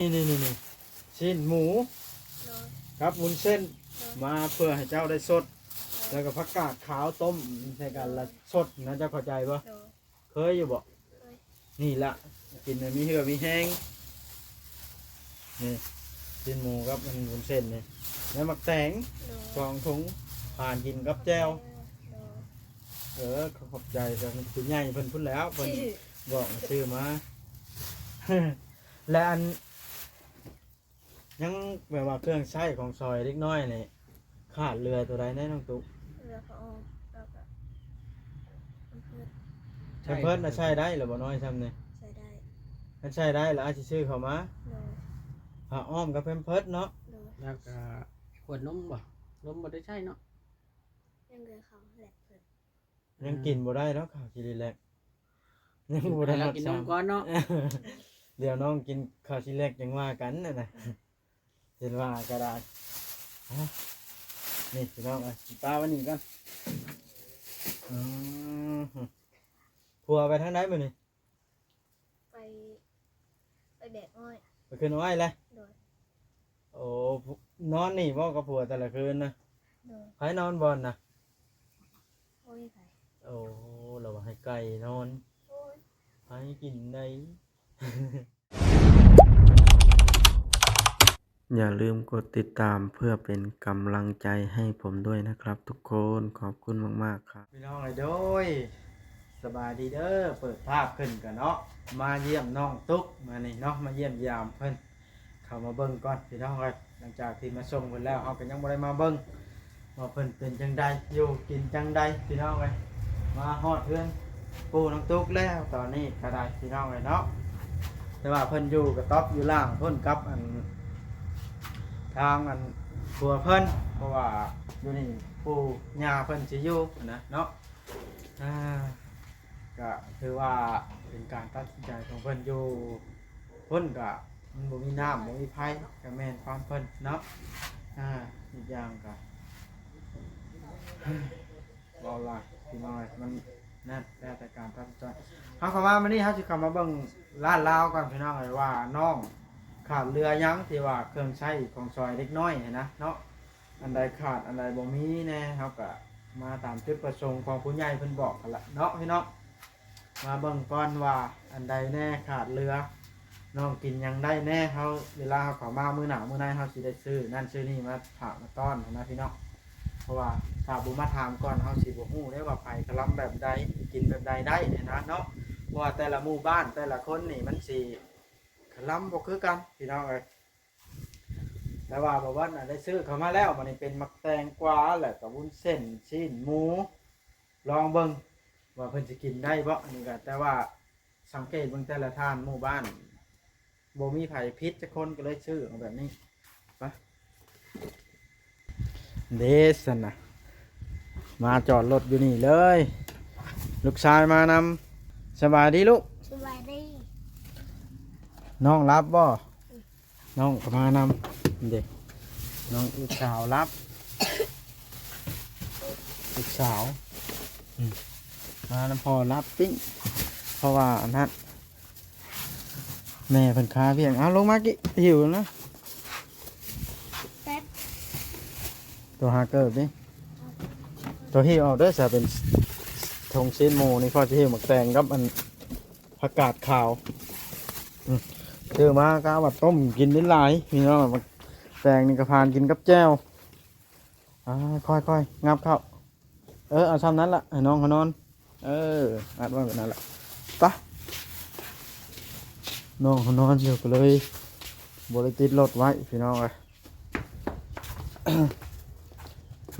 ນີ້ໆໆ ຊີ້ນໝູ ໂດຍ ກັບວຸ້ນເສັ້ນ ໂດຍ ມາເພື່ອໃຫ້ເຈົ້າໄດ້ສົດ ໂດຍ ແລ້ວກໍຜັກກາດຂາວຕົ້ມໃສ່ກັນລະສົດນະ ເຈົ້າເຂົ້າໃຈບໍ່? ໂດຍ ເຄີຍຢູ່ບໍ່? ເຄີຍ ນີ້ລະ ກິນໃຫ້ມີເຫື່ອມີແຮງ. ນີ້ ຊີ້ນໝູກັບອັນວຸ້ນເສັ້ນນີ້ ແລ້ວໝາກແຕງ ໂດຍ ສອງຖົງ ພານກິນກັບແຈ່ວ ໂດຍ ເອີ ຂອບໃຈທາງຜູ້ໃຫຍ່ເພິ່ນພຸ້ນແຫຼ້ວ ເພິ່ນບອກໃຫ້ຊື້ມາ ແລະ ອັນ ຍັງແບບວ່າເຄື່ອງໃຊ້ຂອງຊອຍເດັກນ້ອຍນີ້ ຂາດເຫຼືອໂຕໃດແດ່ນ້ອງຕຸ? ເຫຼືອຜ້າອ້ອມ ແລ້ວກະແພມເພີດ ແພມເພີດນະໃຊ້ໄດ້ຫຼືບໍ່ ນ້ອຍຊ່ຳນີ້? ໃຊ້ໄດ້ ຄັນໃຊ້ໄດ້ລະອາດຊິຊື້ເຂົ້າມາ ໂດຍ ຜ້າອ້ອມກັບແພມເພີດເນາະ ໂດຍ ແລ້ວກະຂວດນົມບໍ່? ນົມບໍ່ໄດ້ໃຊ້ເນາະ ຍັງເຫຼືອເຂົ້າແລກເພິ່ນ ຍັງກິນບໍ່ໄດ້ດອກເຂົ້າຊີຣີແລັກ ຍັງບໍ່ໄດ້ຮອດ ໃຫ້ລາວກິນນົມກ່ອນເນາະ ດຽວນ້ອງກິນເຂົ້າຊີຣີແລັກຈັ່ງວ່າກັນຫັ້ນນະ ເຫັນວ່າກໍໄດ້ ອາ ນີ້ພີ່ນ້ອງເອີຍ ປາໄວ້ນີ້ກ່ອນ ອືມ ຜົວໄປທາງໃດມື້ນີ້? ໄປ ໄປແບກອ້ອຍ ໄປຂຶ້ນອ້ອຍແຫຼະ ໂດຍ ໂອ້ ນອນນີ້ບໍ່ກັບຜົວແຕ່ລະຄືນນະ? ໂດຍ ໃຜນອນບ່ອນນະ? ບໍ່ມີໃຜ ໂອ້ ລະວ່າໃຫ້ໄກ່ນອນ ໂອ້ຍ ໃຫ້ກິນໄດ້ ຢ່າลืมกดติดตามเพื่อเป็นกำลังใจให้ผมด้วยนะครับทุกคน ขอบคุณมากๆ ครับ ພີ່ນ້ອງເອີຍ ໂດຍ ສະບາຍດີເດີ ເປີດພາບຂຶ້ນກະເນາະ ມາຢ້ຽມນ້ອງຕຸກ ມານີ້ເນາະ ມາຢ້ຽມຢາມເພິ່ນ ເຂົ້າມາເບິ່ງກ່ອນພີ່ນ້ອງເອີຍ ຫຼັງຈາກທີ່ມາສົ່ງເພິ່ນແລ້ວ ເຮົາກໍຍັງບໍ່ໄດ້ມາເບິ່ງວ່າເພິ່ນເປັນຈັ່ງໃດ ຢູ່ກິນຈັ່ງໃດພີ່ນ້ອງເອີຍ ມາຮອດເຮືອນ ປູ່ນ້ອງຕຸກແລ້ວຕອນນີ້ກໍໄດ້ພີ່ນ້ອງເອີຍເນາະ ແຕ່ວ່າເພິ່ນຢູ່ກະຕ໊ອບຢູ່ລ່າງພຸ້ນກັບອັນ ທາງອັນຜົວເພິ່ນ ເພາະວ່າຢູ່ນີ້ປູ່ຍ່າເພິ່ນຊິຢູ່ຫັ້ນນະເນາະ ອາ ກະຖືວ່າເປັນການຕັດສິນໃຈຂອງເພິ່ນ ຢູ່ພຸ້ນກະມັນບໍ່ມີນ້ຳບໍ່ມີໄຟ ກະແມ່ນຄວາມເພິ່ນເນາະ ອາ ອີກຢ່າງກະ ເວົ້າຫຼາຍພີ່ນ້ອງເອີຍ ມັນນັ້ນແລ້ວແຕ່ການຕັດສິນໃຈ ເຮົາເຂົ້າມາມື້ນີ້ ເຮົາຊິເຂົ້າມາເບິ່ງຮ້ານລາວກ່ອນພີ່ນ້ອງເອີຍ ວ່ານ້ອງຂາດເຫຼືອຫຍັງ ທີ່ວ່າເຄື່ອງໃຊ້ຂອງຊອຍເດັກນ້ອຍຫັ້ນນະເນາະ ອັນໃດຂາດອັນໃດບໍ່ມີແດ່ ເຮົາກະມາຕາມຈຸດປະສົງຂອງຜູ້ໃຫຍ່ເພິ່ນບອກຫັ້ນລະເນາະພີ່ນ້ອງ ມາເບິ່ງກ່ອນວ່າອັນໃດແດ່ຂາດເຫຼືອ ນ້ອງກິນຫຍັງໄດ້ແດ່ ເຮົາ ເວລາເຮົາເຂົ້າມາມື້ໜ້າມື້ໃນ ເຮົາຊິໄດ້ຊື້ນັ້ນຊື້ນີ້ມາຝາກມາຕ້ອນຫັ້ນນະພີ່ນ້ອງ ເພາະວ່າຖ້າບໍ່ມາຖາມກ່ອນ ເຮົາຊິບໍ່ຮູ້ເດ້ວ່າໃຜຄະລຳແບບໃດ ກິນແບບໃດໄດ້ຫັ້ນນະເນາະ ເພາະວ່າແຕ່ລະໝູ່ບ້ານແຕ່ລະຄົນນີ້ມັນຊິຄະລຳບໍ່ຄືກັນພີ່ນ້ອງເອີຍ ແຕ່ວ່າບ່າວວັນນະໄດ້ຊື້ເຂົ້າມາແລ້ວ ບາດນີ້ເປັນໝາກແຕງກວາ ແລ້ວກໍວຸ້ນເສັ້ນ ຊີ້ນໝູ ລອງເບິ່ງວ່າເພິ່ນຊິກິນໄດ້ບໍ່ ອັນນີ້ກໍ ແຕ່ວ່າສັງເກດເບິ່ງແຕ່ລະທ່ານໝູ່ບ້ານ ບໍ່ມີໃຜຜິດຈັກຄົນ ກໍເລີຍຊື້ເອົາແບບນີ້ ໄປ ເດຊັ້ນນະ ມາຈອດລົດຢູ່ນີ້ເລີຍ ລູກຊາຍມານຳ ສະບາຍດີລູກ ສະບາຍດີ ນ້ອງຫຼັບບໍ່? ນ້ອງກໍມານຳເດ້ ນ້ອງລູກສາວຫຼັບ ລູກສາວ ອືມ ມານຳພໍ່ຫຼັບຕິ ເພາະວ່າອັນນັ້ນ ແມ່ເພິ່ນຄາວຽກ ເອົາລົງມາກິ ຫິວນະ ແປັບ ໂຕຫາເກີບນີ້ ໂຕຫິວເອົາເດີ ສາເປັນຖົງຊີ້ນໝູນີ້ ພໍ່ຊິຫິວໝາກແຕງກັບອັນ ຜັກກາດຂາວ ອືມ ຊື້ມາກະວ່າຕົ້ມກິນໄດ້ຫຼາຍ ພີ່ນ້ອງ ແຕງນີ້ກະພານກິນກັບແຈ່ວ ອາ ຄ່ອຍໆ ຫຍັບເຂົ້າ ເອີ ເອົາຊ່ຳນັ້ນລະ ໃຫ້ນ້ອງເຂົານອນ ເອີ ອັດໄວ້ແບບນັ້ນລະ ປະ ນ້ອງເຂົານອນຢູ່ ກະເລີຍບໍ່ໄດ້ຕິດລົດໄວ້ ພີ່ນ້ອງເອີຍ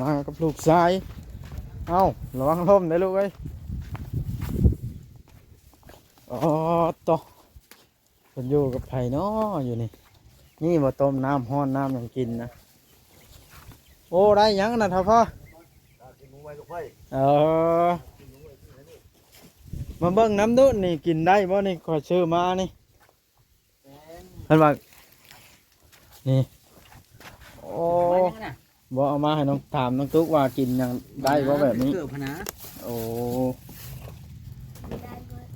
ມາກັບລູກຊາຍ ເອົ້າ ລະວັງລົ້ມເດີລູກເອີຍ ອໍ ໂຕ ເພິ່ນຢູ່ກັບໃຜນໍ ຢູ່ນີ້ ນີ້ບໍ່ ຕົ້ມນ້ຳຮ້ອນນ້ຳຫຍັງກິນນະ ໂອ້ ໄດ້ຫຍັງນະ ທ້າວພໍ່ ເອີ ມາເບິ່ງນຳດຸ ນີ້ກິນໄດ້ບໍ່ນີ້ ຂ້ອຍຊື້ມານີ້ ເພິ່ນວ່າ ນີ້ ໂອ້ ບໍ່ ເອົາມາໃຫ້ນ້ອງ ຖາມນ້ອງຕຸກວ່າກິນຫຍັງໄດ້ບໍ່ແບບນີ້ ເກີບຫັ້ນນະ ໂອ້ ກິນໄດ້ເບິດ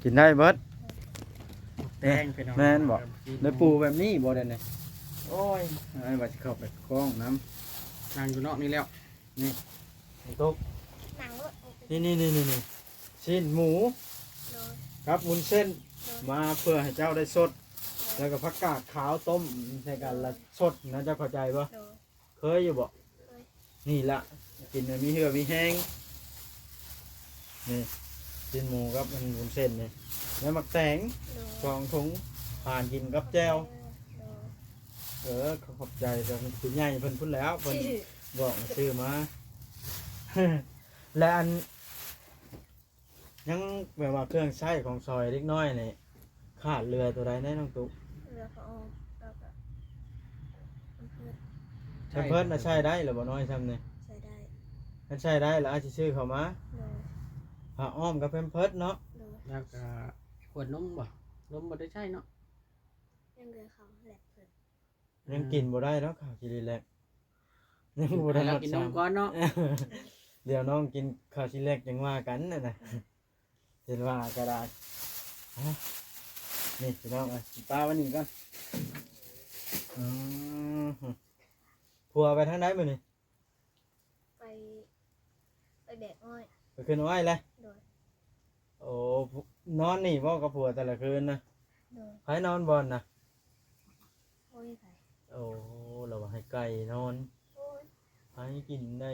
ກິນໄດ້ເບິດ ແຕງ ແຕງ ພີ່ນ້ອງ ແມ່ນບໍ່? ໄດ້ປູແບບນີ້ບໍ່ ດຽວນີ້? ໂອ້ຍ ອ້າຍວ່າຊິເຂົ້າໄປກ້ອງນຳ ນັ່ງຢູ່ນອກນີ້ແລ້ວ ນີ້ ຕົກ ນັ່ງໂລດ ນີ້ໆໆໆ ຊີ້ນໝູ ໂດຍ ກັບວຸ້ນເສັ້ນ ໂດຍ ມາເພື່ອໃຫ້ເຈົ້າໄດ້ສົດ ໂດຍ ແລ້ວກໍຜັກກາດຂາວຕົ້ມໃສ່ກັນ ໂດຍ ລະສົດນະ ເຈົ້າເຂົ້າໃຈບໍ່? ໂດຍ ເຄີຍຢູ່ບໍ່? ເຄີຍ ນີ້ລະ ກິນໃຫ້ມີເຫື່ອມີແຮງ ນີ້ ຊີ້ນໝູກັບອັນວຸ້ນເສັ້ນນີ້ ແລ້ວໝາກແຕງ ໂດຍ ສອງຖົງ ຜ່ານກິນກັບແຈ່ວ ໂດຍ ເອີ ຂອບໃຈເພິ່ນ ຜູ້ໃຫຍ່ເພິ່ນພຸ້ນແຫຼ້ວ ເພິ່ນບອກໃຫ້ຊື້ມາ ແລະ ອັນ ຍັງແບບວ່າເຄື່ອງໃຊ້ຂອງຊອຍເດັກນ້ອຍນີ້ ຂາດເຫຼືອໂຕໃດແດ່ນ້ອງຕຸ? ເຫຼືອຜ້າອ້ອມ ແລ້ວກະແພມເພີດ ແພມເພີດນະໃຊ້ໄດ້ລະບໍ່ ນ້ອຍຊ່ຳນີ້? ໃຊ້ໄດ້ ຄັນໃຊ້ໄດ້ລະອາດຊິຊື້ເຂົ້າມາ ໂດຍ ຜ້າອ້ອມກັບແພມເພີດເນາະ ໂດຍ ແລ້ວກະຂວດນົມບໍ່? ນົມບໍ່ໄດ້ໃຊ້ເນາະ ຍັງເຫຼືອເຂົ້າແລກເພິ່ນ ຍັງກິນບໍ່ໄດ້ດອກເຂົ້າຊີຣີແລັກ ຍັງບໍ່ໄດ້ ໃຫ້ລາວກິນນົມກ່ອນເນາະ ດຽວນ້ອງກິນເຂົ້າຊີຣີແລັກຈັ່ງວ່າກັນຫັ້ນນະ ເຫັນວ່າກໍໄດ້ ອາ ນີ້ພີ່ນ້ອງເອີຍ ປາໄວ້ນີ້ກ່ອນ ອືມ ຜົວໄປທາງໃດມື້ນີ້? ໄປ ໄປແບກອ້ອຍ ໄປຂຶ້ນອ້ອຍແຫຼະ ໂດຍ ໂອ້ ນອນນີ້ບໍ່ກັບຜົວແຕ່ລະຄືນນະ? ໂດຍ ໃຜນອນບ່ອນນະ? ບໍ່ມີໃຜ ໂອ້ ລະວ່າໃຫ້ໄກ່ນອນ ໂອ້ຍ ໃຫ້ກິນໄດ້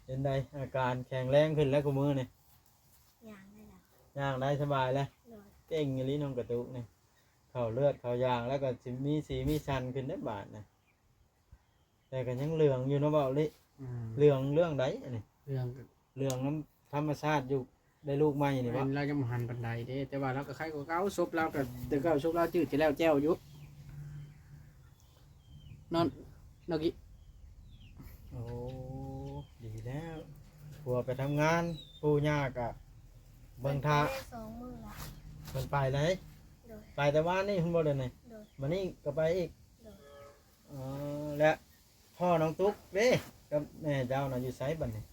ເປັນໃດ ອາການແຂງແຮງຂຶ້ນແລ້ວຄູ່ມື້ນີ້? ຍ່າງໄດ້ແລ້ວ ຍ່າງໄດ້ສະບາຍແລ້ວ ໂດຍ ເກັ່ງອີ່ຫຼີນ້ອງກະຕຸກນີ້ ເຂົ້າເລືອດເຂົ້າຢາງ ແລ້ວກໍຊິມີສີມີສັນຂຶ້ນເດ້ບາດນະ ແຕ່ກໍຍັງເຫຼືອງຢູ່ເນາະເວົ້າເລີຍ ອືມ ເຫຼືອງເລື່ອງໃດອັນນີ້? ເຫຼືອງ ເຫຼືອງນຳທຳມະຊາດຢູ່ ໄດ້ລູກໃໝ່ນີ້ບໍ? ແມ່ນ ລາວຍັງບໍ່ຫັນປານໃດເດ້ ແຕ່ວ່າລາວກໍໄຄກວ່າເກົ່າ ສົບລາວກໍ ແຕ່ເກົ່າສົບລາວຈືດຈະແລ້ວແຈ່ວຢູ່ ນອນ ນອນກິ ໂອ້ ດີແລ້ວ ຜົວໄປທຳງານ ປູ່ຍ່າກໍເບິ່ງຖ້າ ໄປສອງມື້ລະ ເພິ່ນໄປໃດ? ໂດຍ ໄປແຕ່ວານນີ້ພຸ້ນບໍ່ ດຽວນີ້? ໂດຍ ມື້ນີ້ກໍໄປອີກ? ໂດຍ ອໍ ແລະ ພໍ່ນ້ອງຕຸກເດ້ ກັບແມ່ເຈົ້ານະຢູ່ໃສບັດນີ້?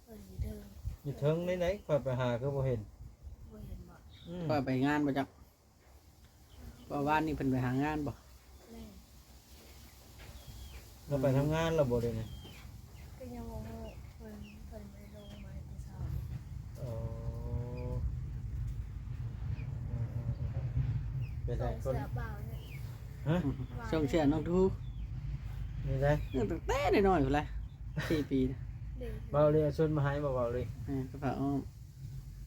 ເພິ່ນຢູ່ເທິງ ຢູ່ເທິງໃດໆ ຂ້ອຍໄປຫາຄືບໍ່ເຫັນ? ບໍ່ເຫັນບໍ? ອືມ ຂ້ອຍໄປງານບໍ່ຈັກ ເພາະວານນີ້ເພິ່ນໄປຫາງານບໍ່? ແມ່ນ ລາວໄປທຳງານແລ້ວບໍ່ດຽວນີ້? ກໍຍັງບໍ່ຮູ້ ເພິ່ນ ເພິ່ນບໍ່ໄດ້ລົງມາແຕ່ເຊົ້າ. ອໍ ເປັນໃດຄົນ ຮະ? ສົ່ງເສຍນ້ອງທູ ນີ້ໄດ໋ ຕັ້ງແຕ່ນ້ອຍໆພຸ້ນແຫຼະ ສີ່ປີນະ ເວົ້າເລີຍ ເອົາຊຸດມາໃຫ້ບໍ່ ເວົ້າເລີຍ ເອີ ກໍພາອ້ອມ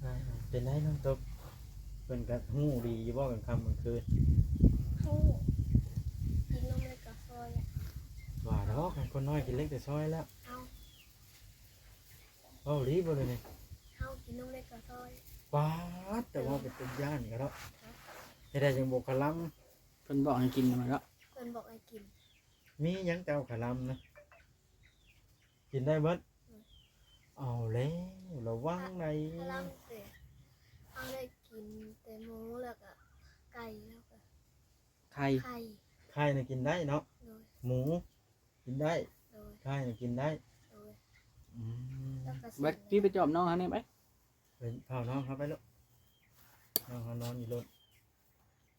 ອ່າ ເປັນໃດນ້ອງຕຸກ ເພິ່ນກໍຮູ້ດີຢູ່ບໍ່ ກາງຄ່ຳກາງຄືນ? ຮູ້ ກິນນົມເລັກກັບຊອຍ ວ່າດອກ ຄົນນ້ອຍກິນເລັກແຕ່ຊອຍແລ້ວ ເອົ້າ ເວົ້າອີ່ຫຼີບໍ່ດຽວນີ້? ເຮົາກິນນົມເລັກກັບຊອຍ ປາດ ແຕ່ເວົ້າເປັນຕາຢ້ານກະເນາະ ເຮັດໃດຈັ່ງບໍ່ຄະລຳ ເພິ່ນບອກໃຫ້ກິນນຳເນາະ ເພິ່ນບອກໃຫ້ກິນ ມີຫຍັງແຕ່ເອົາຄະລຳນະ ກິນໄດ້ເບິດ ເອົາແລ້ວ ລະວັງໃດ໋ ຄະລຳເດ ເຮົາໄດ້ກິນແຕ່ໝູ ແລ້ວກະໄກ່ ແລ້ວກະໄຂ່ ໄຂ່ ໄຂ່ນະກິນໄດ້ເນາະ ໂດຍ ໝູກິນໄດ້ ໂດຍ ໄຂ່ນະກິນໄດ້ ໂດຍ ອືມ ແລ້ວກະ ໄປ ຊິໄປຈອບນ້ອງເຮົາແດ່ໄປ ໄປເຝົ້ານ້ອງເຮົາໄປລູກ ນ້ອງເຮົານອນຢູ່ລົດ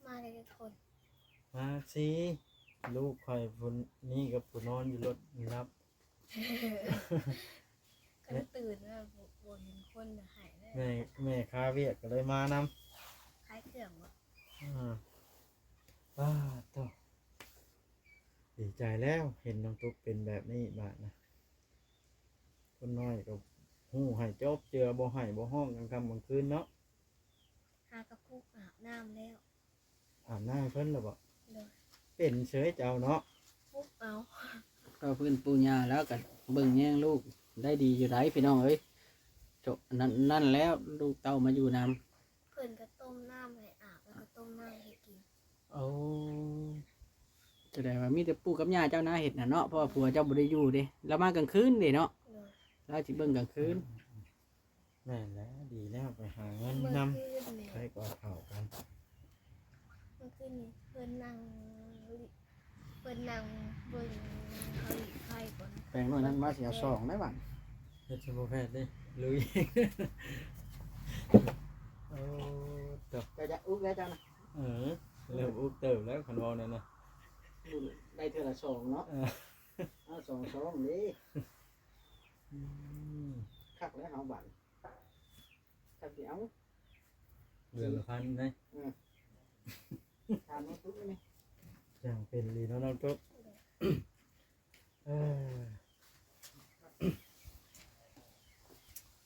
ມາໄດ້ຈັກຄົນ? ມາສີ່ ລູກຂ້ອຍຜູ້ນີ້ກັບຜູ້ນອນຢູ່ລົດນີ້ລັບ ຄັນຕື່ນມາບໍ່ ບໍ່ເຫັນຄົນນະໄຫ້ເລີຍ ແມ່ ແມ່ຄາວຽກກໍເລີຍມານຳ ຂາຍເຄື່ອງບໍ? ອາ ປາດໂທ້ ດີໃຈແລ້ວ ເຫັນນ້ອງຕຸກເປັນແບບນີ້ບາດນະ ຄົນນ້ອຍກໍຮູ້ໃຫ້ຈົບເຈືອ ບໍ່ໄຫ້ບໍ່ຮ້ອງກາງຄ່ຳກາງຄືນເນາະ ຫາກະປຸກອາບນ້ຳແລ້ວ ອາບນ້ຳໃຫ້ເພິ່ນແລ້ວບໍ? ໂດຍ ເປັນເສີຍເຈົ້າເນາະ ປຸກເອົາ ກໍພື້ນປູ່ຍ່າແລ້ວກໍເບິ່ງແຍງລູກໄດ້ດີຢູ່ໃດ໋ ພີ່ນ້ອງເອີຍ ໂຈະ ນັ້ນ ນັ້ນແລ້ວ ລູກເຕົ້າມາຢູ່ນຳ ເພິ່ນກໍຕົ້ມນ້ຳໃຫ້ອາບ ແລ້ວກໍຕົ້ມນ້ຳໃຫ້ກິນ ໂອ້ ສະແດງວ່າມີແຕ່ປູ່ກັບຍ່າເຈົ້ານະເຮັດນະເນາະ ເພາະວ່າຜົວເຈົ້າບໍ່ໄດ້ຢູ່ເດ້ ລາວມາກາງຄືນເດ້ເນາະ ໂດຍ ລາວຊິເບິ່ງກາງຄືນ ແມ່ນແຫຼະ ດີແລ້ວໄປຫາເງິນນຳ ໃຜກໍເຂົ້າກັນ ເມື່ອຄືນນີ້ເພິ່ນນັ່ງ ເພິ່ນນັ່ງເບິ່ງເຂົາລີ້ໄຟກ່ອນ ແປງໜ້ອຍນັ້ນມາຊິເອົາສອງໄດ້ບາດ ເຮັດຊິບໍ່ແພດເດ້ ລຸຍ ໂອ້ ໂຕ ເຈົ້າຈະອຸກແລ້ວເຈົ້ານະ. ເອີ ເລີ່ມອຸກເຕີບແລ້ວ ຄັນເວົ້າແນວນັ້ນ. ໄດ້ເທື່ອລະສອງເນາະ. ເອີ ເອົາສອງຊອງເດ້. ອືມ ຄັກແລ້ວເຮົາບາດນີ້. ຄັກຊິເອົາ ເດືອນລະພັນເດ້. ອືມ ຖາມນ້ອງຕຸກໄດ້ໄໝ? ຊ່າງເປັນອີ່ຫຼີເນາະນ້ອງຕຸກ. ເອີ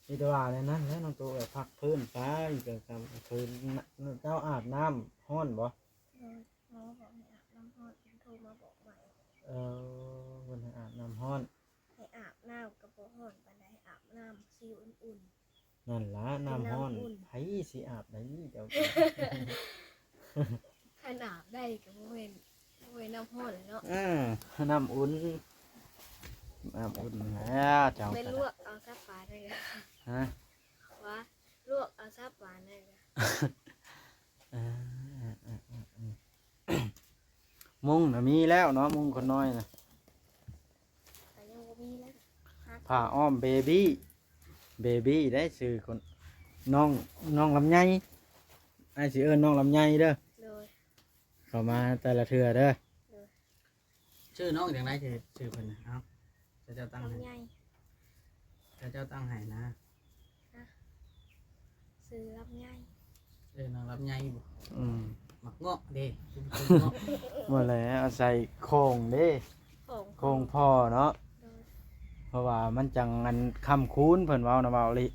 ມີແຕ່ວ່າແນວນັ້ນແຫຼະນ້ອງຕຸກ ແບບພັກພື້ນໄປກາງຄ່ຳກາງຄືນ. ເຈົ້າອາບນ້ຳຮ້ອນບໍ່? ໂດຍ ໝໍບອກໃຫ້ອາບນ້ຳຮ້ອນ ເພິ່ນໂທມາບອກໃໝ່. ເອີ ເພິ່ນໃຫ້ອາບນ້ຳຮ້ອນ. ໃຫ້ອາບນ້ຳກໍບໍ່ຮ້ອນປານໃດ ອາບນ້ຳຊີອຸ່ນໆ. ນັ້ນລະ ນ້ຳຮ້ອນ ນ້ຳອຸ່ນ ໃຜຊິອາບໄດ້ເຈົ້າ? ຄັນອາບໄດ້ກໍບໍ່ແມ່ນ ບໍ່ແມ່ນນ້ຳຮ້ອນແຫຼະເນາະ. ເອີ ນ້ຳອຸ່ນ ນ້ຳອຸ່ນແລ້ວເຈົ້າ. ແມ່ນລວກເອົາຊະປານນັ້ນກະ. ຮະ? ວ່າລວກເອົາຊະປານນັ້ນກະ. ເອີ ມຸ້ງນະມີແລ້ວເນາະ ມຸ້ງຄົນນ້ອຍນະ. ກໍຍັງບໍ່ມີເລີຍ. ຜ້າອ້ອມເບບີ້ ເບບີ້ໄດ້ຊື່ຄົນ ນ້ອງ ນ້ອງລຳໄຍ ອ້າຍຊິເອີ້ນນ້ອງລຳໄຍເດີ. ໂດຍ ເຂົ້າມາແຕ່ລະເທື່ອເດີ. ໂດຍ ຊື່ນ້ອງຈັ່ງໃດ? ຊື່ ຊື່ເພິ່ນນະ. ເອົ້າ ເຂົາເຈົ້າຕັ້ງໃຫ້ ລຳໄຍ ເຂົາເຈົ້າຕັ້ງໃຫ້ນະ. ຊື່ລຳໄຍ. ເອີ ນ້ອງລຳໄຍບໍ? ອືມ ໝາກເງາະເດ້ ໝາກເງາະ. ບໍ່ແຫຼະ ອາໄສໂຄ້ງເດ້ ໂຄ້ງ ໂຄ້ງພໍ່ເນາະ. ໂດຍ ເພາະວ່າມັນຈັ່ງອັນຄ້ຳຄູນ ເພິ່ນເວົ້ານະ ເວົ້າອີ່ຫຼີ.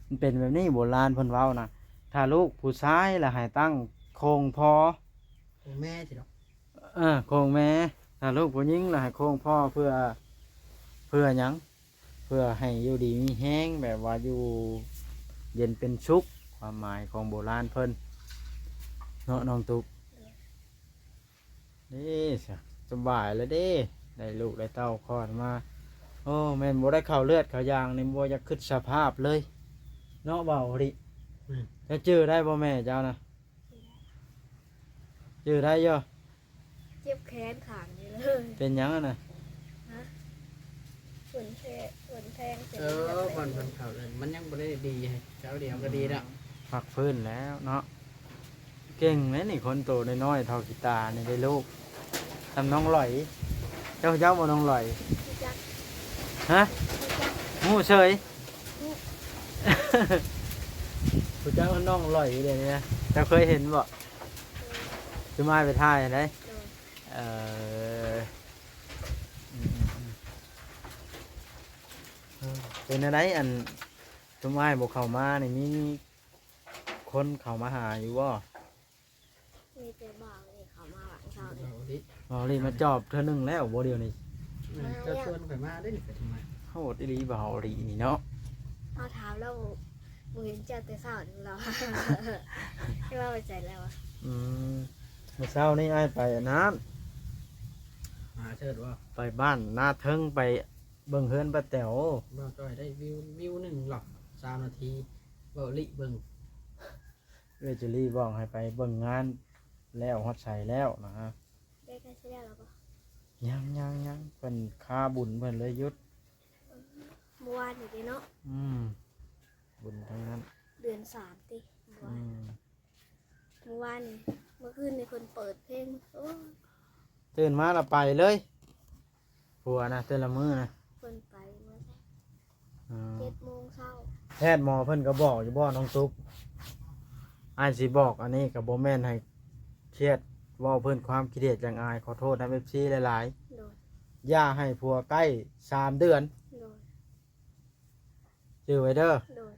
ມັນເປັນແບບນີ້ ໂບລານເພິ່ນເວົ້ານະ ຖ້າລູກຜູ້ຊາຍລະໃຫ້ຕັ້ງໂຄ້ງພໍ່ ໂຄ້ງແມ່ຊິດອກ. ເອີ ໂຄ້ງແມ່ ຖ້າລູກຜູ້ຍິງລະໃຫ້ໂຄ້ງພໍ່ ເພື່ອ ເພື່ອຫຍັງ? ເພື່ອໃຫ້ຢູ່ດີມີແຮງ ແບບວ່າຢູ່ເຢັນເປັນສຸກ ຄວາມໝາຍຂອງໂບລານເພິ່ນເນາະ ນ້ອງຕຸກ. ໂດຍ ເດ້ ສະ ສະບາຍແລ້ວເດ້ ໄດ້ລູກໄດ້ເຕົ້າຄອດມາ. ໂອ້ ແມ່ນບໍ່ໄດ້ເຂົ້າເລືອດເຂົ້າຢາງນີ້ ບໍ່ຢາກຄິດສະພາບເລີຍເນາະ ເວົ້າອີ່ຫຼີ. ອືມ ເຈົ້າຈື່ໄດ້ບໍ່ແມ່ເຈົ້ານະ? ຈື່ໄດ້ຢູ່. ເຈັບແຂນຂ້າງນີ້ເລີຍ. ເປັນຫຍັງຫັ້ນນະ? ຮະ? ຝົນແພ ຝົນແພງເປັນ. ເອີ ແບບ ເພິ່ນ ເພິ່ນເຂົ້າເລີຍ ມັນຍັງບໍ່ໄດ້ດີ ຄາວດຽວກໍດີແລ້ວ. ອືມ ພັກຟື້ນແລ້ວເນາະ. ເກັ່ງແລ້ວນີ້ ຄົນໂຕນ້ອຍໆ ເທົ່າຂີ້ຕານີ້ໄດ້ລູກ ສ່ຳນ້ອງຫຼອຍ. ເຈົ້າຮູ້ຈັກບໍ່ນ້ອງຫຼອຍ? ຮູ້ຈັກ. ຮະ? ຮູ້ຈັກ. ຮູ້ເສີຍ. ຮູ້ ຮູ້ຈັກນ້ອງຫຼອຍເດນີ້ນະ ເຈົ້າເຄີຍເຫັນບໍ່? ເອີ ຈຸມາຍໄປຖ່າຍຫັ້ນໃດ. ໂດຍ ເອີ ອືມ ເປັນແນວໃດ ອັນ ຊຸມອ້າຍບໍ່ເຂົ້າມານີ້ ມີຄົນເຂົ້າມາຫາຢູ່ບໍ່? ມີແຕ່ບ່າວນີ້ເຂົ້າມາຫວ່າງເຊົ້ານີ້. ບ່າວລິ ບ່າວລິມາຈອບເທື່ອໜຶ່ງແລ້ວບໍ່ດຽວນີ້? ແມ່ນ ເຈົ້າຊວນຂ້ອຍມາເດ້ນີ້ ຂ້ອຍຈຶ່ງມາ. ໂຫດອີ່ຫຼີບ່າວລິນີ້ເນາະ. ເຮົາຖາມລາວ ບໍ່ເຫັນເຈົ້າແຕ່ເຊົ້ານີ້ ລາວ ເຈົ້າວ່າໄປໃສແລ້ວວະ? ອືມ ມື້ເຊົ້ານີ້ອ້າຍໄປອັນນັ້ນ ຫາເສີດບໍ່? ໄປບ້ານນາເທິງ ໄປເບິ່ງເຮືອນປ້າແຕ໋ວ. ບ່າວຈ້ອຍໄດ້ວິວ ວິວໜຶ່ງເນາະ ສາມນາທີ ເວົ້າລິເບິ່ງ. ເອື້ອຍຈຸລີບອກໃຫ້ໄປເບິ່ງງານແລ້ວ ຮອດໃສແລ້ວນະ? ໄດ້ໃກ້ຊິແລ້ວແລ້ວບໍ່? ຍັງ ຍັງ ຍັງ ເພິ່ນຄາບຸນເພິ່ນເລີຍຢຸດ. ເມື່ອວານນີ້ເດ້ເນາະ. ອືມ ບຸນທັງນັ້ນ ເດືອນສາມຕິ ເມື່ອວານ. ອືມ ເມື່ອວານນີ້ ເມື່ອຄືນນີ້ເພິ່ນເປີດເພງ ໂອ້ຍ ຕື່ນມາລະໄປເລີຍ. ຜົວນະ ແຕ່ລະມື້ນະ ເພິ່ນໄປເມື່ອ ອືມ ເຈັດໂມງເຊົ້າ. ແພດໝໍເພິ່ນກໍບອກຢູ່ບໍ່ນ້ອງຕຸກ? ອ້າຍຊິບອກ ອັນນີ້ກໍບໍ່ແມ່ນໃຫ້ຄຽດ ເວົ້າເພິ່ນຄວາມຄິດເຫັນຈັ່ງອາຍ. ຂໍໂທດນຳເອັຟຊີຫຼາຍໆ. ໂດຍ ຢ່າໃຫ້ຜົວໃກ້ສາມເດືອນ. ໂດຍ ຈື່ໄວ້ເດີ. ໂດຍ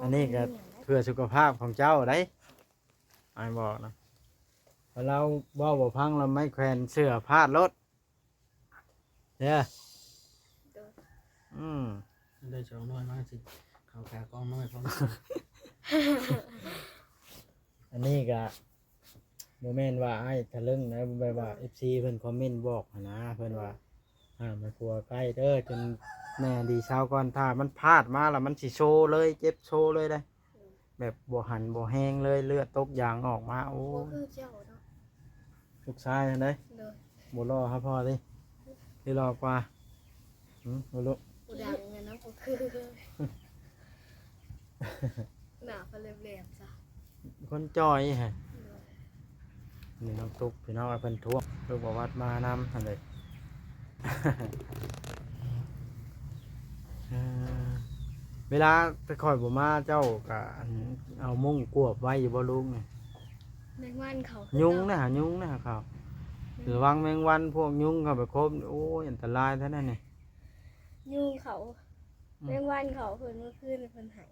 ອັນນີ້ກໍເພື່ອສຸຂະພາບຂອງເຈົ້າໄດ໋. ອ້າຍບອກນະ ຖ້າລາວເວົ້າບໍ່ຟັງລະໄມ້ແຂວນເສື້ອພາດໂລດເດີ. ໂດຍ ອືມ ໄດ້ສອງໜ່ວຍມາຊິເຂົ້າຂາກ້ອງນ້ອຍພ້ອມ. ອັນນີ້ກະບໍ່ແມ່ນວ່າອ້າຍທະລຶ້ງນະ ແບບວ່າເອັຟຊີເພິ່ນຄອມເມັນບອກຫັ້ນນະ ເພິ່ນວ່າ ຫ້າມໃຫ້ຜົວໃກ້ເດີ ຈົນແມ່ດີເຊົາກ່ອນ. ຖ້າມັນພາດມາລະມັນຊິໂຊເລີຍ ເຈັບໂຊເລີຍເດ້. ແບບບໍ່ຫັນບໍ່ແຮງເລີຍ ເລືອດຕົກຢາງອອກມາ. ໂອ້ ບໍ່ຄືເຈົ້າເນາະ ລູກຊາຍຫັ້ນເດ້. ໂດຍ ບໍ່ຫຼໍ່ຫາພໍ່ຕິ ຫຼືຫຼໍ່ກວ່າ? ຫຶ ບໍ່ຮູ້ ຜູ້ດັງແມ່ນນະ ບໍ່ຄື. ໜ້າເພິ່ນແຫຼມໆຊະ ຄົນຈ່ອຍຫັ້ນ. ໂດຍ ນີ້ນ້ອງຕຸກ ພີ່ນ້ອງ ເພິ່ນທວງ ເພິ່ນບອກວ່າມານຳຫັ້ນເດ້. ເອີ ເວລາແຕ່ຂ້ອຍບໍ່ມາ ເຈົ້າກະ ອັນ ເອົາມຸ້ງກວບໄວ້ຢູ່ບໍ່ ລຸງ? ແມງວັນເຂົາ ຍຸງນະ ຍຸງນະເຂົາ ອືມ ລະວັງແມງວັນ ພວກຍຸງເຂົ້າໄປຄົບ. ໂອ້ຍ ອັນຕະລາຍແທ້ນະນີ້ ຍຸງເຂົາ ອືມ ແມງວັນເຂົາ. ເພິ່ນ ເມື່ອຄືນເພິ່ນໃຫ້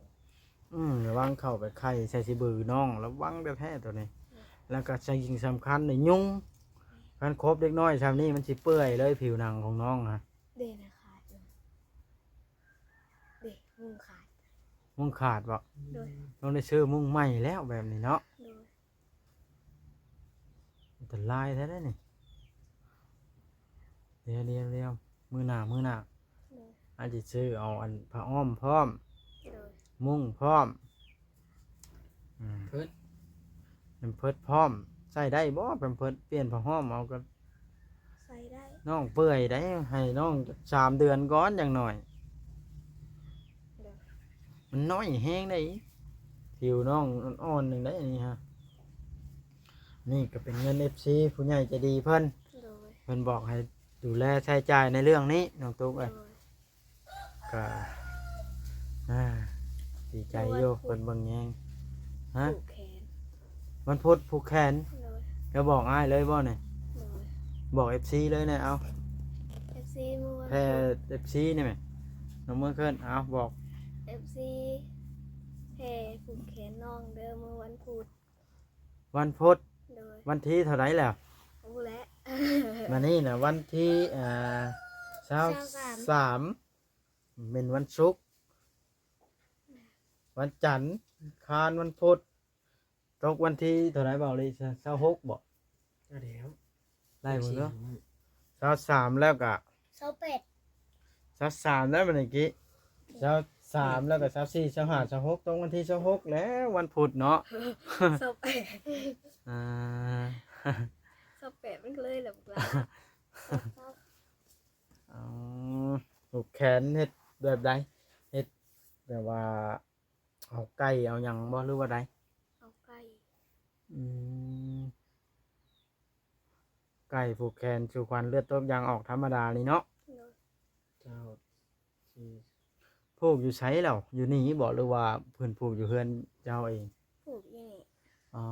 ອືມ ລະວັງເຂົ້າໄປໄຂ່ໃສ່ຊິບືນ້ອງ ລະວັງແທ້ໆໂຕນີ້. ແລ້ວກໍສິ່ງສຳຄັນນີ້ຍຸງ ຄັນຄົບເດັກນ້ອຍຊ່ຳນີ້ ມັນຊິເປື່ອຍເລີຍ ຜິວໜັງຂອງນ້ອງນະ. ເດ້ນະ ຂາດຢູ່ ເດ້ ມຸ້ງຂາດ ມຸ້ງຂາດບໍ? ໂດຍ ຕ້ອງໄດ້ຊື້ມຸ້ງໃໝ່ແລ້ວແບບນີ້ເນາະ. ໂດຍ ອັນຕະລາຍແທ້ເດ້ນີ້. ດຽວໆໆ ມື້ໜ້າ ມື້ໜ້າ ໂດຍ ອາດຊິຊື້ເອົາອັນຜ້າອ້ອມພ້ອມ ໂດຍ ມຸ້ງພ້ອມ ອືມ ເພິດ ແພມເພິດພ້ອມ. ໃຊ້ໄດ້ບໍ່ແພມເພິດ? ປ່ຽນຜ້າອ້ອມເອົາກໍໃຊ້ໄດ້. ນ້ອງເປື່ອຍໄດ໋ ໃຫ້ນ້ອງສາມເດືອນກ່ອນຢ່າງໜ້ອຍ. ໂດຍ ມັນນ້ອຍແຮງໄດ໋ ຜິວນ້ອງອ່ອນໆໜຶ່ງໄດ໋ ອັນນີ້ຮະ. ນີ້ກໍເປັນເງິນເອັຟຊີ ຜູ້ໃຫຍ່ໃຈດີເພິ່ນ ໂດຍ ເພິ່ນບອກໃຫ້ດູແລໃຊ້ຈ່າຍໃນເລື່ອງນີ້ ນ້ອງຕຸກເອີຍ. ໂດຍ ກໍ ອ່າ ດີໃຈຢູ່ ເພິ່ນເບິ່ງແຍງ. ຮະ? ຜູກແຂນ ວັນພຸດຜູກແຂນ. ໂດຍ ແລ້ວບອກອ້າຍເລີຍບໍ່ນີ້? ໂດຍ ບອກເອັຟຊີເລີຍນະ. ເອົາ ເອັຟຊີມື້ວັນ ແຜ່ ເອັຟຊີນີ້ແມະ ນ້ອງເມືອງເຄີນ. ເອົາ ບອກເອັຟຊີ ແຜ່ຜູກແຂນນ້ອງເດີ ມື້ວັນພຸດ. ວັນພຸດ ໂດຍ ວັນທີເທົ່າໃດແລ້ວ? ບໍ່ຮູ້ແຫຼະ ມື້ນີ້ນະ ວັນທີ ເອີ ຊາວສາມ ຊາວສາມ ເປັນວັນສຸກ ວັນຈັນຄານ ວັນພຸດ ຕົກວັນທີເທົ່າໃດ ເບົາລີ? ຊາວຫົກບໍ? ກໍແລ້ວ ໄລ່ເບິ່ງເດີ ຊາວສາມ ແລ້ວກະຊາວແປດ ຊາວສາມ ແລ້ວບັດນີ້ກີ້ ຊາວສາມ ແລ້ວກະຊາວສີ່ ຊາວຫ້າ ຊາວຫົກ ຕົກວັນທີຊາວຫົກແລ້ວ ວັນພຸດເນາະ. ຊາວແປດ ອ່າ ຊາວແປດມັນກໍເລີຍແຫຼະ ບັກຫຼ້າ. ອໍ ຜູກແຂນເຮັດແບບໃດ? ເຮັດແບບວ່າ ເອົາໄກ່ເອົາຫຍັງບໍ່ ຫຼືວ່າໃດ? ເອົາໄກ່ ອືມ ໄກ່ຜູກແຂນສູ່ຂວັນ ເລືອດຕົກຢາງອອກ ທຳມະດານີ້ເນາະ. ໂດຍ ເຈົ້າ ຜູກຢູ່ໃສແລ້ວ? ຢູ່ນີ້ບໍ ຫຼືວ່າເພິ່ນຜູກຢູ່ເຮືອນເຈົ້າເອງ? ຜູກຢູ່ນີ້. ອໍ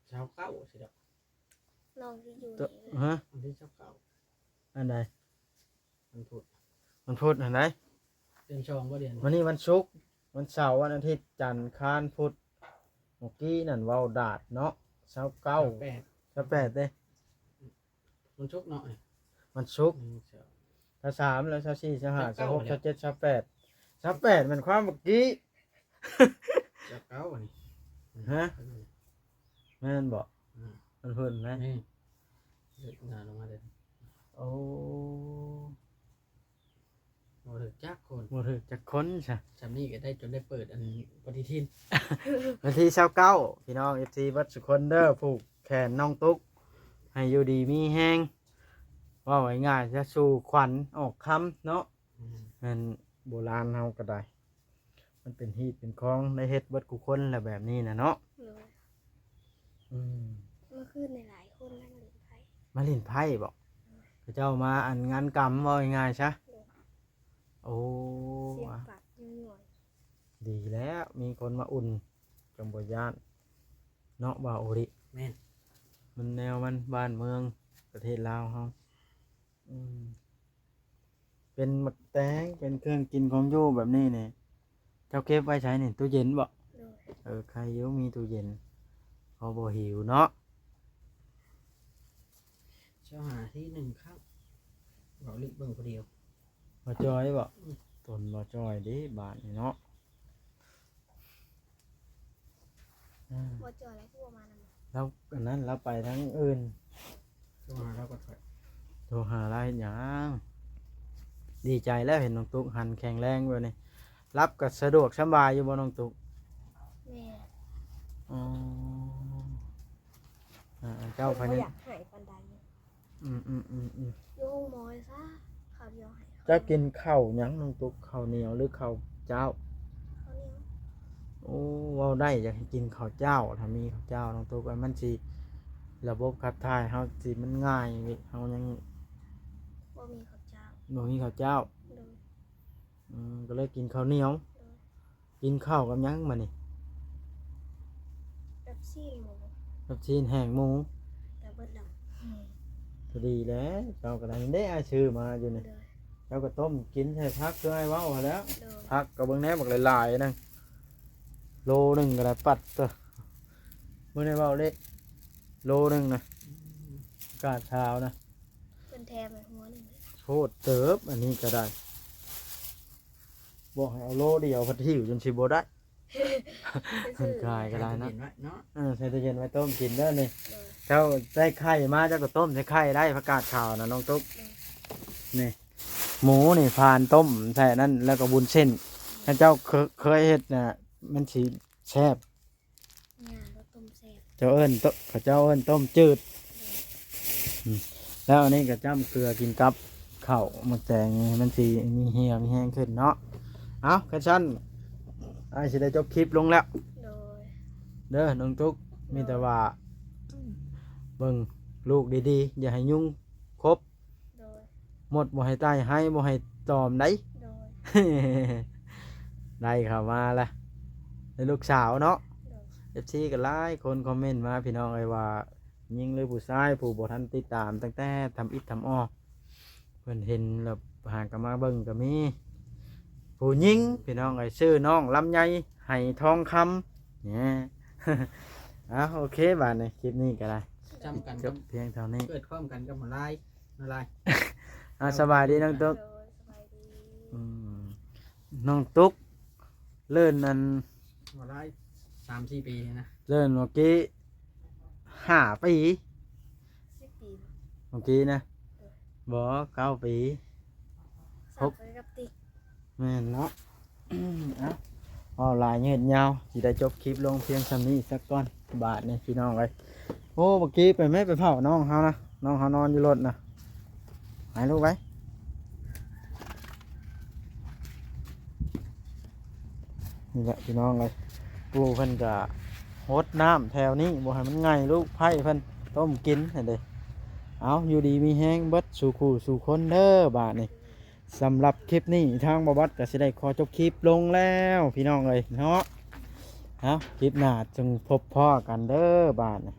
ຊາວເກົ້າຊິດອກ ນ້ອງຊິຢູ່ນີ້ ຮະ? ວັນທີຊາວເກົ້າ ອັນໃດ? ວັນພຸດ ວັນພຸດຫັ້ນໃດ໋ ເດືອນສອງບໍ່ ເດືອນ ມື້ນີ້ວັນສຸກ ວັນເສົາ ວັນອາທິດ ຈັນ ຄານ ພຸດ. ເມື່ອກີ້ນັ້ນເວົ້າດາດເນາະ ຊາວເກົ້າ ຊາວແປດ ຊາວແປດເດ້ ວັນສຸກເນາະ ວັນສຸກ ຊາວສາມ ແລ້ວ ຊາວສີ່ ຊາວຫ້າ ຊາວຫົກ ຊາວເຈັດ ຊາວແປດ ຊາວແປດ ແມ່ນຄວາມເມື່ອກີ້ ຊາວເກົ້າ ອັນນີ້ ຮະ? ແມ່ນບໍ່? ອືມ ວັນພຸດນະ ນີ້ ເລີກງານອອກມາເດ້. ໂອ້ ບໍ່ຖືກຈັກຄົນ ບໍ່ຖືກຈັກຄົນຊະ ຊ່ຳນີ້ກໍໄດ້ ຈົນໄດ້ເປີດອັນປະຕິທິນ. ວັນທີຊາວເກົ້າ ພີ່ນ້ອງເອັຟຊີເບິດສຸຄົນເດີ ຜູກແຂນນ້ອງຕຸກ ໃຫ້ຢູ່ດີມີແຮງ ເວົ້າງ່າຍໆຊະ ສູ່ຂວັນອອກຄຳເນາະ. ອືມ ແມ່ນ ໂບລານເຮົາກໍໄດ້ ມັນເປັນຮີດເປັນຄອງ ໄດ້ເຮັດເບິດຄູ່ຄົນແຫຼະແບບນີ້ນະເນາະ. ໂດຍ ອືມ ເມື່ອຄືນນີ້ຫຼາຍຄົນມາຫຼິ້ນໄພ້ ມາຫຼິ້ນໄພ້ບໍ? ອືມ ເຂົາເຈົ້າມາອັນງານກຳ ເວົ້າງ່າຍໆຊະ. ໂດຍ ໂອ້ ສຽງປັດຍອຍໆ ດີແລ້ວ ມີຄົນມາອຸ່ນ ຈັ່ງບໍ່ຢ້ານເນາະ ບ່າວໂອລິ. ແມ່ນ ມັນແນວມັນ ບ້ານເມືອງ ປະເທດລາວເຮົາ. ອືມ ເປັນໝາກແຕງ ເປັນເຄື່ອງກິນຂອງຢູ່ແບບນີ້ນີ້ ເຈົ້າເກັບໄວ້ໃສນີ້? ຕູ້ເຢັນບໍ? ໂດຍ ເອີ ໄຄຢູ່ມີຕູ້ເຢັນ ພໍບໍ່ຫິວເນາະ. ຊາວຫ້ານາທີໜຶ່ງຄັ້ງ ເບົາລິເບິ່ງຜູ້ດຽວ. ບໍ່ຈ່ອຍບໍ? ອືມ ຕົນບໍ່ຈ່ອຍເດ້ບາດນີ້ເນາະ. ອືມ ບໍ່ຈ່ອຍແລ້ວຄືບໍ່ມານຳ? ລາວອັນນັ້ນ ລາວໄປທາງອື່ນ. ໂທຫາລາວກໍໄດ້. ໂທຫາລາວເຮັດຫຍັງ? ດີໃຈແລ້ວເຫັນນ້ອງຕຸກຫັນແຂງແຮງແບບນີ້. ຫຼັບກໍສະດວກສະບາຍຢູ່ບໍ່ນ້ອງຕຸກ? ແມ່ນ. ອໍ ອ່າ ເຈົ້າ ເພິ່ນບໍ່ຢາກໃຫ້ປານໃດ. ອືມໆໆໆ ຢູ່ໂຮງໝໍຊະ ເຂົາດຽວໃຫ້. ເຈົ້າກິນເຂົ້າຫຍັງນ້ອງຕຸກ? ເຂົ້າໜຽວ ຫຼື ເຂົ້າຈ້າວ? ເຂົ້າໜຽວ. ໂ ໂອ້ ເວົ້າໄດ້ ຢາກໃຫ້ກິນເຂົ້າເຈົ້າ ຖ້າມີເຂົ້າເຈົ້າ ນ້ອງຕຸກ ມັນຊິ ລະບົບຂັບຖ່າຍເຮົາຊິມັນງ່າຍ ເຮົາຍັງ ບໍ່ມີເຂົ້າເຈົ້າ ບໍ່ມີເຂົ້າເຈົ້າ ໂດຍ ອືມ ກໍເລີຍກິນເຂົ້າໜຽວ ໂດຍ ກິນເຂົ້າກັບຫຍັງບາດນີ້? ກັບຊີ້ນໝູ ກັບຊີ້ນແຫ້ງໝູ ກໍເບິດແລ້ວ ອືມ ກໍດີແລ້ວ ເຈົ້າກໍໄດ້ ເດ້ ອ້າຍຊື້ມາຢູ່ນີ້ ໂດຍ ເຈົ້າກໍຕົ້ມກິນໃສ່ຜັກ ຄືອ້າຍເວົ້າຫັ້ນແຫຼະ ໂດຍ ຜັກກໍເບິ່ງແດ່ ບັກຫຼາຍໆ ນັ້ນ ໂລໜຶ່ງກໍໄດ້ ປັດໂທ້ ບໍ່ໄດ້ເວົ້າເດ້ ໂລໜຶ່ງນະ ອືມ ກາດຂາວນະ ເພິ່ນແຖມໃຫ້ຫົວໜຶ່ງ ໂພດເຕີບ ອັນນີ້ກໍໄດ້ ບອກໃຫ້ເອົາໂລດຽວ ພັດຫິ້ວຈົນຊິບໍ່ໄດ້ ເພິ່ນຂາຍກໍໄດ້ເນາະ ໃສ່ຕູ້ເຢັນໄວ້ເນາະ ເອີ ໃສ່ຕູ້ເຢັນໄວ້ຕົ້ມກິນເດີນີ້ ໂດຍ ເຈົ້າໄດ້ໄຂ່ມາ ເຈົ້າກໍຕົ້ມໃສ່ໄຂ່ໄດ້ ຜັກກາດຂາວນະ ນ້ອງຕຸກ ໂດຍ ນີ້ ໝູນີ້ ຜ່ານຕົ້ມໃສ່ນັ້ນ ແລ້ວກໍວຸ້ນເສັ້ນ ຖ້າເຈົ້າເຄີ- ເຄີຍເຮັດນະ ມັນຊິແຊບ ຍ່າງກໍຕົ້ມແຊບ ເຈົ້າເອີ້ນໂຕ- ເຂົາເຈົ້າເອີ້ນຕົ້ມຈືດ ໂດຍ ອືມ ແລ້ວອັນນີ້ກໍຈ້ຳເກືອກິນກັບເຂົ້າໝາກແຕງນີ້ ມັນຊິມີເຫື່ອມີແຮງຂຶ້ນເນາະ ເອົ້າ ຄັນຊັ້ນ ອ້າຍຊິໄດ້ຈົບຄລິບລົງແລ້ວ ໂດຍ ເດີ ນ້ອງຕຸກ ໂດຍ ມີແຕ່ວ່າ ເບິ່ງລູກດີໆ ຢ່າໃຫ້ຍຸງ ຄົບ ໂດຍ ມົດບໍ່ໃຫ້ໄຕ່ ໄຮບໍ່ໃຫ້ຕອມໃດ ໂດຍ ໄລ່ເຂົ້າມາລະ ໃນລູກສາວເນາະ ໂດຍ ເອັຟຊີກໍຫຼາຍຄົນຄອມເມັນມາ ພີ່ນ້ອງເອີຍ ວ່າຍິງຫຼືຜູ້ຊາຍ ຜູ້ບໍ່ທັນຕິດຕາມຕັ້ງແຕ່ທຳອິດທຳອອກ ເພິ່ນເຫັນແລ້ວຫາກໍມາເບິ່ງກໍມີ ຜູ້ຍິງ ພີ່ນ້ອງເອີຍ ຊື່ນ້ອງລຳໄຍ ໄຫທອງຄຳ ແນ່ ເອົ້າ ໂອເຄ ບາດນີ້ຄລິບນີ້ກໍໄດ້ ຈຳກັນ ຈົບພຽງເທົ່ານີ້ ເກີດພ້ອມກັນກັບໝໍລາຍ ໝໍລາຍ ອ່າ ສະບາຍດີນ້ອງຕຸກ ໂດຍ ສະບາຍດີ ອືມ ນ້ອງຕຸກ ເລີ້ນອັນ ໝໍລາຍ ສາມສີ່ປີນະ ເລີ້ນເມື່ອກີ້ ຫ້າປີ ສິບປີ ເມື່ອກີ້ນະ ໂດຍ ບໍ່ ເກົ້າປີ ຫົກ ສາມປີກັບຕິກ ແມ່ນເນາະ ເອົ້າ ເວົ້າຫຼາຍຍືດຍາວ ຊິໄດ້ຈົບຄລິບລົງພຽງສ່ຳນີ້ສາກ່ອນ ບາດນີ້ພີ່ນ້ອງເອີຍ ໂອ້ ບັກກີ້ ໄປແມ້ ໄປເຝົ້ານ້ອງເຮົານະ ນ້ອງເຮົານອນຢູ່ລົດນະ ໄປລູກໄປ ນີ້ແຫຼະພີ່ນ້ອງເອີຍ ປູ່ເພິ່ນກະຫົດນ້ຳແຖວນີ້ ບໍ່ໃຫ້ມັນໄຫງ ລູກໄຜ່ເພິ່ນຕົ້ມກິນຫັ້ນເດ້ ເອົ້າ ຢູ່ດີມີແຮງເບິດສູ່ຄູ່ສູ່ຄົນເດີ ບາດນີ້ ສຳລັບຄລິບນີ້ ທາງບ່າວບັດກໍຊິໄດ້ຂໍຈົບຄລິບລົງແລ້ວ ພີ່ນ້ອງເອີຍເນາະ ເອົ້າ ຄລິບໜ້າຈຶ່ງພົບພໍ້ກັນເດີ ບາດນີ້